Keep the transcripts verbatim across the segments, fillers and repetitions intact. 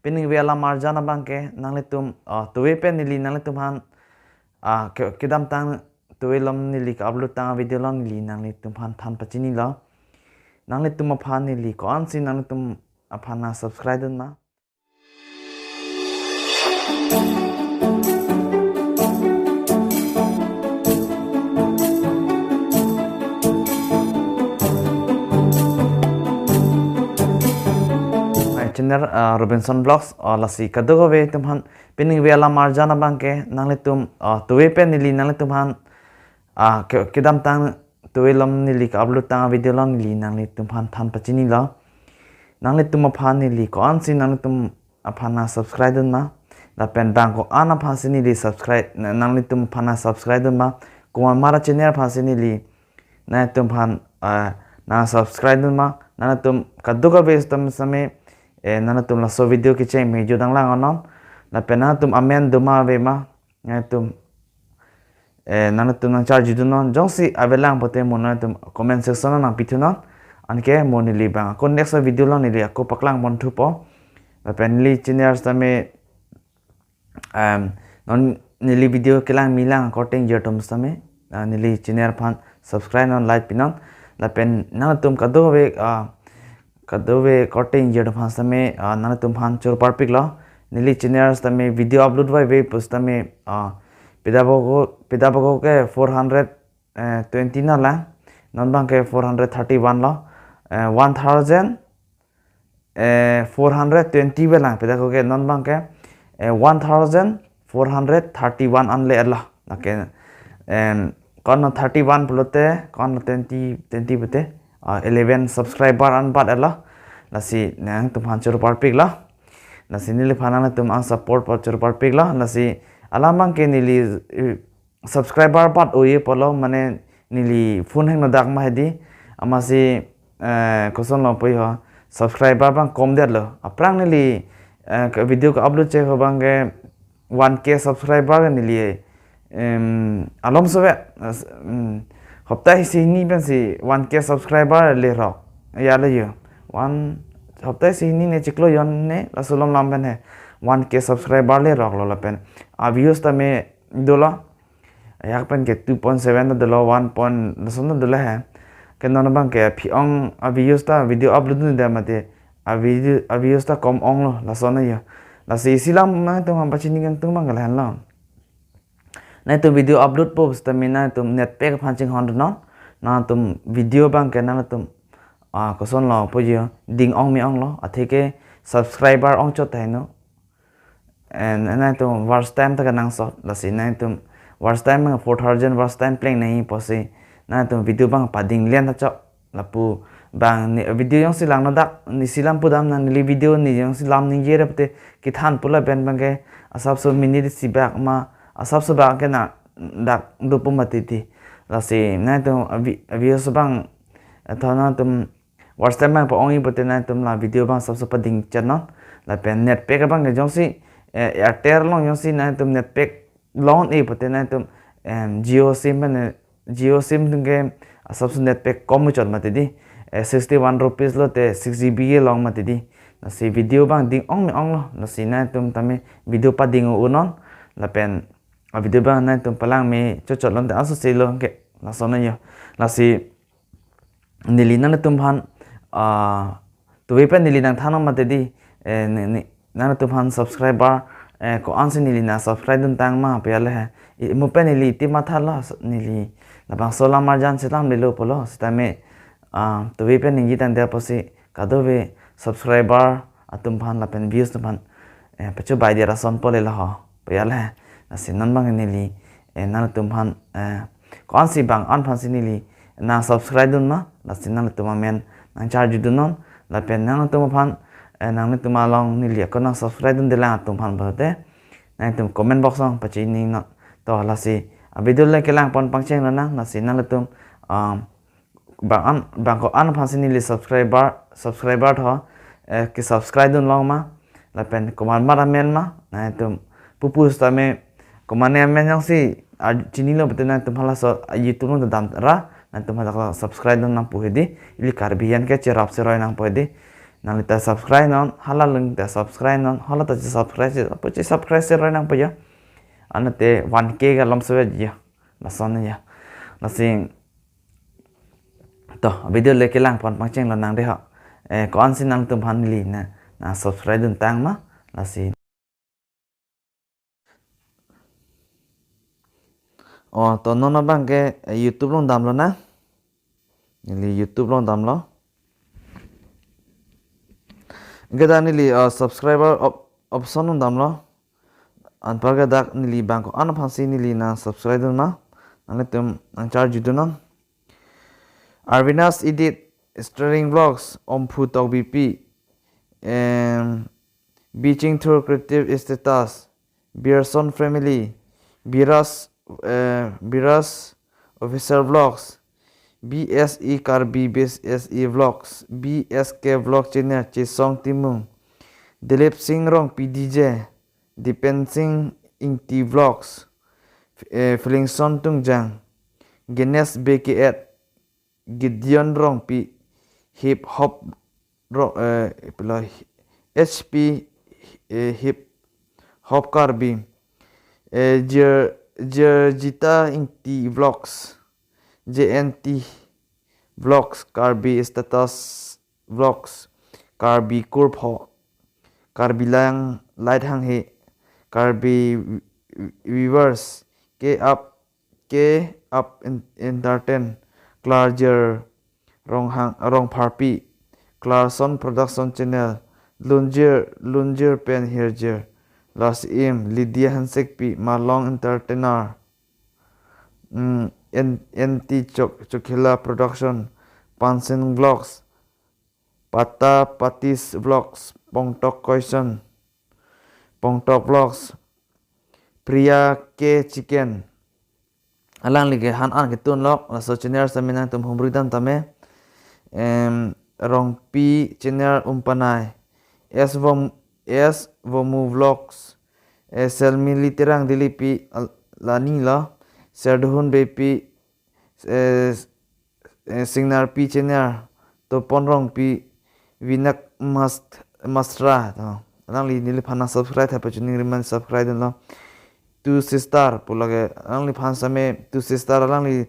Pining ave alam arjan abang ke nanglitum, ah, tuve pen neli nanglitum aphan, ah, ke-, kedamtang tuve lom neli ke-upload tang video along neli nanglitum aphan than pachinilo. Nanglitum aphan neli ko-ansi nanglitum aphan nang subscribe dun ma. My channel, ah, Robinson Vlogs, ah, lasi kadokave atum aphan pining ave alam arjan abang ke nanglitum, ah, tuve pen neli nanglitum aphan, ah, ke-, kedamtang tuve lom neli ke-upload tang video along neli nanglitum aphan than pachinilo. Nanglitum aphan neli ko-ansi nanglitum aphan nang subscribe dun ma. Lapen bang ko-an aphansi neli subscribe, na-, nanglitum aphan nang subscribe dun ma. Komat ma ra channel aphansi neli nanglitum aphan, ah, nang subscribe dun ma. Nanglitum kadokave sitame, eh, nanglitum laso video kecheng me jodang lang onon. Lapen nanglitum amen do ma ave ma. Nanglitum, eh, nanglitum nang charju dun non. Jongsi avelang pote mo nanglitum comment section nang pithu non. Anke mo neli bang ako next video along neli ako paklang pon thupo. Lapen neli channel sitame, em, non neli video kelang milang korte ingjir atum sitame, ah, neli channel aphan subscribe non, like pi non. Lapen nanglitum kadokave, ah, kadokave korte ingjir atum aphan sitame, ah, nanglitum aphan choro parpiklo. Neli channel sitame video upload vai ve pusitame, ah, pida bako, pida bako ke four hundred, eh, twenty na lang. Non abang ke four hundred thirty-one lo. Eh, one thousand, eh, four hundred twenty ve lang. Pida ko ke non abang ke, eh, one thousand four hundred thirty-one an le lo. Lake, em, ko-an thirty-one pulote, ko-an twenty, twenty pulote, ah, eleven subscriber an bat lo. Lasi nangtum aphan choro parpiklo. Lasi neliphan nangtum an support apot choro parpiklo. Lasi alam abang ke neli, eh, subscriber bat oi apotlo, mane neli phone hangno dak ma hedi, amatsi, eh, kosonlo puji ho, subscriber abang komdetlo. Aphrang neli, eh, ke video ke-upload chek ho abang ke one K subscriber neli, em, alom sove, as-, em, hopta isi hini pensi one K subscriber lerok. Ya lo yo. One, hopta isi hini ne chiklo jon ne, laso alom lam pen he one K subscriber leroklo lapen a views tame dolo. Ajahak pen ke two point seven ta dolo, one point lason ta dolo he. Ke non abang ke aphi-ong a views ta video upload nu da mate a video, a views ta kom onglo lason yo. Lasi isi alam nangtum aphan pachini kangtung abang ke lahenlo. Nangtum video upload po sitame nangtum net pack aphan chinghon non. Nangtum video abang ke nangtum, ah, kosonlo puji ho, ding ong me onglo. Atheke subscriber ongchot taheno. And nangtum watch time ta kenangsot, lasi nangtum watch time abang four thousand watch time pleng nangji pusi nangtum video abang pading len ta chok. Lapu abang ne video jongsi langno dak, ne isi alam pudam nang, neli video ne jongsi lam ningje ra pute kethan pu lapen abang ke asapso minute isi bak ma, asapso bak ke na dak do pu mati ti. Lasi nangtum a vi-, a views abang, eh, tho nangtum watch time abang pa-ongji pute nangtum la video abang asapso pading chet non. Lapen net pack abang ke jongsi, eh, Airtel along jongsi nangtum net pack long-e pute nangtum, em, Jio sim pen, eh, Jio sim atum ke asapso net pack kom muchot mati di. Eh, sixty-one rupees lote six G B ke long mati di. Lasi video abang ding ong me onglo. Lasi nangtum tame video pading un non. Lapen a video abang nangtum palang me chochot lonte aso selo ke lason yo. Lasi neli nangtum aphan, ah, tuve pen neli nangthan mati di, eh, ne, ne, nangtum aphan subscriber, eh, ko-ansi neli nang subscribe dun tang ma pu ya le he. I, mo pen neli ti mathalo, neli labangso alam arjan si lam lelo pulo, sitame, ah, tuve pen ningje tangte pusi kadokave subscriber atum aphan lapen views atum aphan, eh, pachobai dia ason pu lelo ho pu ya le he. Lasi non abang neli, eh, nangtum aphan, eh, ko-ansi bang an aphansi neli nang subscribe dun ma, lasi nangtum amen nang charju dun non, lapen nangtum aphan, eh, nangtum along neli ako nang subscribe dunde lang atum aphan pulote nangtum comment box along pachini non. To lasi a video le kelang pon pangcheng lonang, lasi nangtum, um, bang an, bang ko-an aphansi neli subscriber, subscriber tho, eh, ke-subscribe dun long ma, lapen komat ma amen ma, nangtum pupu sitame komat ne amen jongsi, ah, chinilo pute nangtum halaso, ah, YouTube along dam ra, nangtum hala subscribe dun nangpo hedi, ili Karbi an ke cherap seroi nangpo hedi. Nangli ta subscribe non, hala along ta subscribe non, hala ta subscribe si, apa si subscribe si roi nangpo ya. Anat te one K ke malom save ya. Lason ya. Lasi to, video le kelang pon pangcheng lo nang dei ho. Eh, ko-an si nangtum aphan neli na, na subscribe dun tang ma. Lasi. Oh, to non abang ke, eh, YouTube along damlo na. Neli YouTube along damlo. Anke dak neli, uh, subscriber op-, option along damlo. Anparke dak neli bang ko-an aphan si neli nang subscribe dun ma. Nanglitum nang charge dun nang. Arvina's Edit, Starring Vlogs, Omphu Tokbipi, em, Beaching Tour Creative Status, Beerson Family, Biras, eh, Biras Official Vlogs, B S E Karbi, B S E Vlogs, B S K Vlog Channel, Chesong Timung, Dilip Singh Rongpi D J, Dipen Singh Ingti Vlogs, eh, Flingson Tungjang, Ganesh B K at, Gideon Rongpi, Hip Hop Ro-, eh, pilo, H P, eh, Hip Hop Karbi, eh, Jer-, Jerjita Ingti Vlogs, J N T Vlogs, Karbi Status Vlogs, Karbi Kurpho, Karbi Lang Light Hanghe, Karbi Vi-, Viewers, K Up, K Up En-, Entertain, Klarjer Ronghang, Rongpharpi, Clarkson Production Channel, Lunjir, Lunjir pen Hirjir, Last Im, Lydia Hansekpi, Malong Entertainer, mm, N-, N T Chok-, Chokhila Production, Pansin Vlogs, Pata Patis Vlogs, Pongtok Koison, Pongtok Vlogs, Priya K Chicken. Alangli ke han an ketun lok, laso channel sami nangtum humri dam tame. Em, Rongpi Channel Umpanai, S Vom-, S Vomu Vlogs, eh, Selmi Literang Dilipi, al-, lani lo, Serduhun Bepi, eh, eh, Singnarpi Channel, Topon Rongpi, Vinak Mast-, Mastra, to. Alangli neliphan nang subscribe tha pachuningri man subscribe dunlo. Two Sister, pu lake, alangliphan same Two Sister, alangli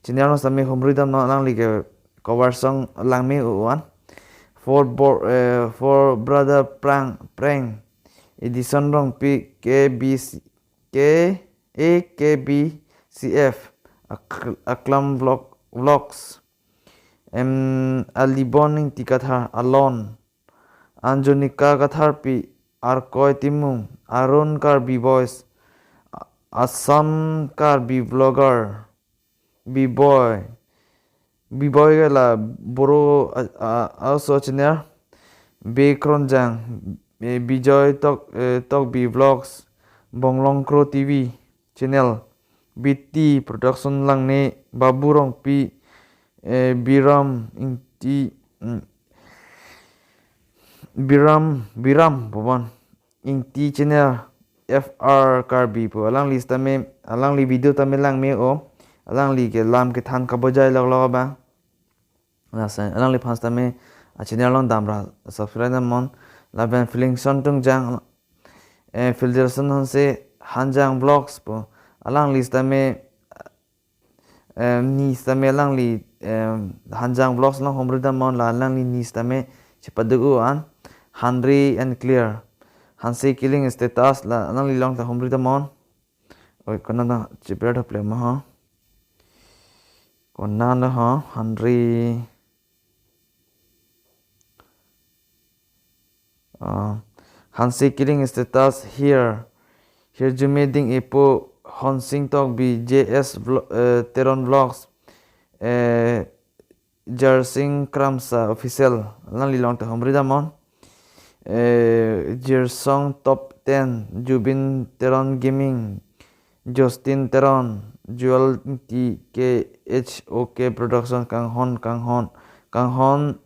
channel along same humri damnon, alangli ke cover song langme-o an. Four Bo-, eh, Four Brother Prang, Prank, Edison Rongpi, K B C, K, A K B C F, Ak-, Aklam Vlog, Vlogs, em, Alibon Ingti Kathar, Alon, Anjonika Katharpi, Arkoi Timung, Arun Karbi Voice, A-, Assam Karbi Vlogger, B-Boy, B-Boy ke la Boro a, a, also channel, B Kronjang, eh, Bijoy Tok, eh, Tokbi Vlogs, Bonglong Kro T V Channel, B T Production Langne, Babu Rongpi, eh, Biram Ingti, mm, Biram, Biram Bhuban Ingti Channel, F R Karbi pu alangli sitame, alangli video tame langme-o, alangli ke lam kethan kabojai lok lok abang. Lason alangliphan sitame a channel along damra subscribe damnon, lapen Flingson Tungjang, eh, Filderson Hanse, Hanjang Vlogs pu, alangli sitame, em, ni sitame alangli, em, Hanjang Vlogs along humri damnon, la alangli ni sitame chepaduk-o an, Henry and Clear, Hanse Killing Status, la alangli along ta humri damnon. Oi, konat ta cheper thap le ma ha. Konat lo ha, Henry. Ah, Hanse Killing Status here. Hirjume Ding Ipo, Honsing Tokbi, J S Vlo-, eh, Teron Vlogs, eh, Jarsing Kramsa Official, alangli along ta humri damnon. Eh, Jirsong Top ten, Jubin Teron Gaming, Justin Teron, Joel T K H O K Production, Kanghon, Kanghon, Kanghon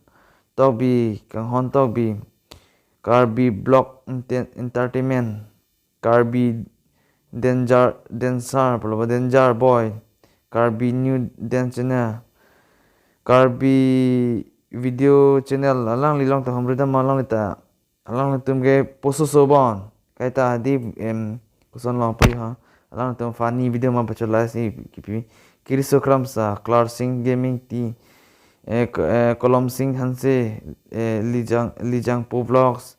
Tokbi, Kanghon Tokbi, Karbi Block Ente-, Entertainment, Karbi Danger, Dancer, pu lo ba Danger Boy, Karbi New Dance Channel, Karbi video channel alangli along ta humri dam, alangli ta, alanglitum ke pososo bon. Kaita hadi, em, koson long pari ha. Alangtum funny video ma pachot la si kipi. Kiriso Kramsa, Klarsing Gaming T, eh, K-, eh, Kolomsing Hanse, eh, Lijang, Lijangpo Vlogs,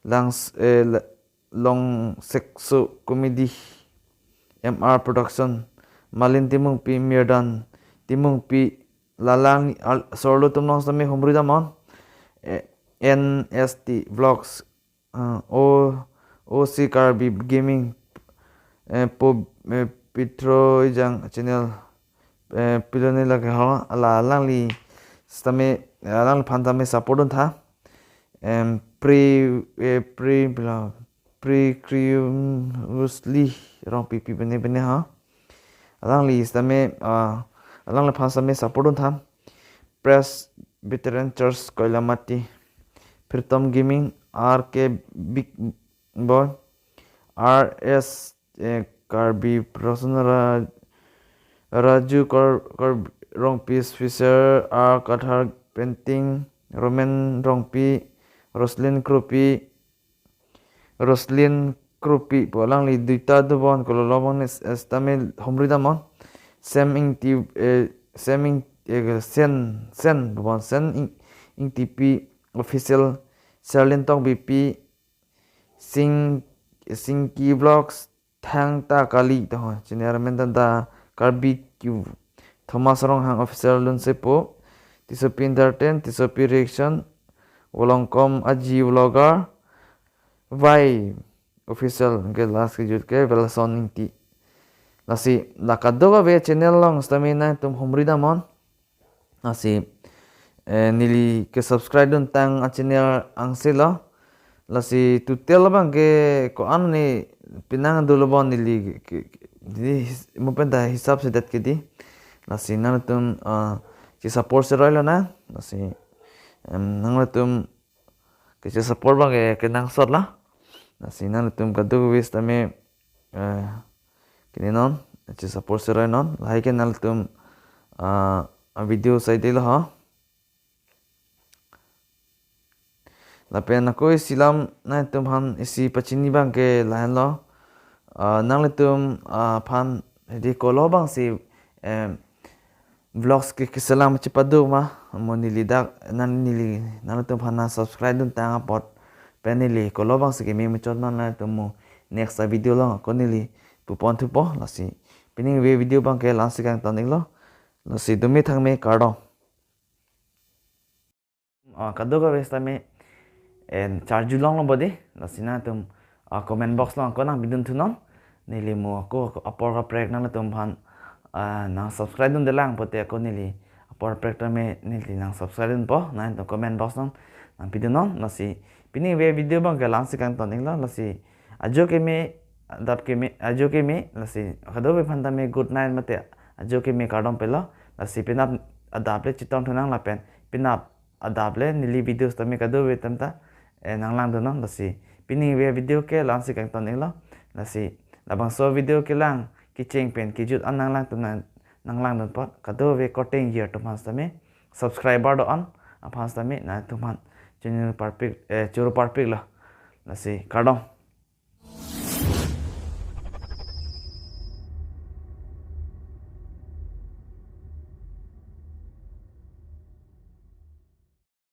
Langs, eh, La-, Longsekso Comedy, M R Production, Malin Timungpi, Mirdan Timungpi, lalang al-, sorlo atum along sitame humri dam non. Eh, N S T Vlogs, ah, O, O C Karbi Gaming, eh, Po, eh, Pitro Ejang Channel, eh, pilone lake ho, ala alangli sitame, eh, alangliphan tame support dun tha. Em, Pri, eh, Pri, pila, Pri Krium Rusli Rongpipi bene bene ha. Alangli sitame, ah, alangliphan sitame support dun tha. Presbyterian Church Koilamati, Pritom Gaming, R K Big Boy, R S, eh, Karbi Prasun Ra-, Raju Kar-, Kar-, Rongpi, Fisher R Kathar Painting, Roman Rongpi, Roslyn Kropi, Roslyn Kropi pu alangli duita do bon, kololo abang ne s-, eh, sitame humri dam non. Sam Ingti, eh, Sam Ing-, eh, Sen, Sen pu bon, Sen Ing-, Ingtipi Official, Serlin Tokbipi, Sing, Singki Vlogs, Thangta Kali to ho, Chiniar Mentan ta Karbi Q, Thomas Ronghang Official Lunsepo, Tisopi Entertain, Tisopi Reaction, Volongkom Aji Vlogger, Vai Official, ke last kejut ke Velson Ingti. Lasi la kadokave channel along sitame nangtum humri dam non. Lasi, eh, neli ke subscribe dun tang a channel angse lo. Lasi total abang ke ko-an ne penang dolo bon neli ke, ke, ke, di his-, mo pen ta hisap sedet ke di. Lasi nangtum, ah, che support seroi lonang. Lasi, em, nangtum ke che support abang ke, kenangsot lo. Lasi nangtum kadokave sitame, eh, kini non, che support seroi non. Lahai ke nangtum, ah, a video saide lo ho. Lapen ako isi alam nangtumphan isi pachini abang ke lahenlo. Ah, nanglitum, ah, aphan hedi kolo abangsi, em, vlogs ke keselam chepado ma, mo neli dak, nang neli, nangtumphan nang subscribe dun tang apot pen neli kolo abangsi keme muchot non, nangtum mo next a video along ako neli pupon thupo. Lasi pining ave video abang ke la-ansi kangton-iklo. Lasi dumi thangme, kardom. Ah, kadokave sitame, en, charju longlo bodi, lasi nangtum, ah, comment box along ako nangpidun thunon. Neli mo ako, ako apor kaprek nangtumphan, ah, nang subscribe dundelang pulote ako neli apor kaprek tame neli nang subscribe dunpo, nangtum comment box along nangpidunnon. Lasi pining ave video abang ke la-ansi kangton-iklo, lasi ajo keme, adap keme, ajo keme, lasi kadokave aphan tame good night mate ajo keme, kardom pelo. Lasi penap adap le chetong thunang lapen penap adap le neli video sitame kadokave atum ta, eh, nanglangdunnon. Lasi pining ave video ke la-ansi kangton-iklo. Lasi labangso video kelang kecheng pen kejut an nanglangdun nang, nanglangdun apot kadokave korte ingjir atum aphan sitame, subscriber do-an aphan sitame nangtumphan channel parpik, eh, choro parpiklo. Lasi kardom.